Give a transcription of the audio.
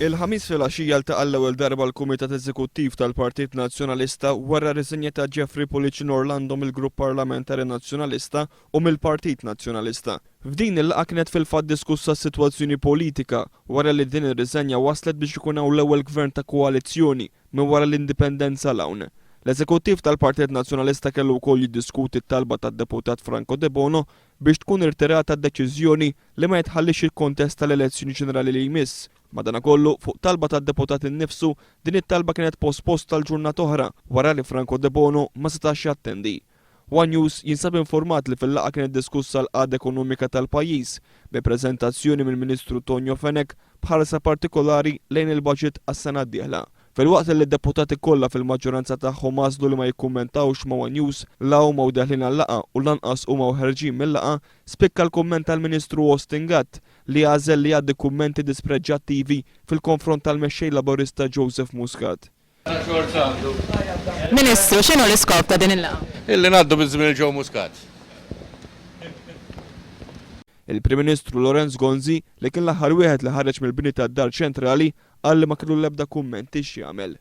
Il-Ħamis filgħaxija ltaqa' l-ewwel darba l-Kumitat Eżekuttiv tal-Partit Nazzjonalista wara r-riżenja ta' Jeffrey Pullicino Orlando mill-Grupp Parlamentari Nazzjonalista u mill-Partit Nazzjonalista. F'din il-laqgħa kienet fil-fatt diskussa s-sitwazzjoni politika wara li din ir-riżenja wasslet biex ikun hawn l-ewwel Gvern ta' koalizzjoni minn wara l-Indipendenza 'l hawn. L-Eżekuttiv tal-Partit Nazzjonalista kellu wkoll jiddiskuti t-talba tad-Deputat Franco Debono biex tkun irtirata d-deċiżjoni li ma jitħalliex jikkontesta l-elezzjoni ġenerali li jmiss. Madanakollu, fuq talba tad-deputat innifsu, din it-talba kienet posposta għal ġurnata oħra wara li Franco Debono ma setax jattendi. One News jinsab informat li fil-laqgħa kienet diskussa l-qagħda ekonomika tal-pajjiż, bi preżentazzjoni mill-Ministru Tonio Fenech b'ħarsa partikolari lejn il-baġit għas-sena d-dieħla. Filwaqt li d-deputati kollha fil-maġġoranza tagħhom għażlu li ma jikkummentawx ma' one News la huma u deħlin għal-laqgħa u lanqas huma u ħerġin mil-laqgħa, spikka l-kumment tal-Ministru Austin Gatt li għażel li jgħaddi kummenti dispreġġattivi fil-konfront tal-Mexxej Laburista Joseph Muscat. Ministru, x'inhu l-iskop ta' din il-laqgħa? Illi ngħaddu biż-żmien il-Joe Muscat. Il-Prim Ministru Lawrence Gonzi, li kien l-aħħar wieħed li ħareġ mill-bini tad-Dar Ċentrali, qal li ma kellu l-ebda kummenti x'jagħmel.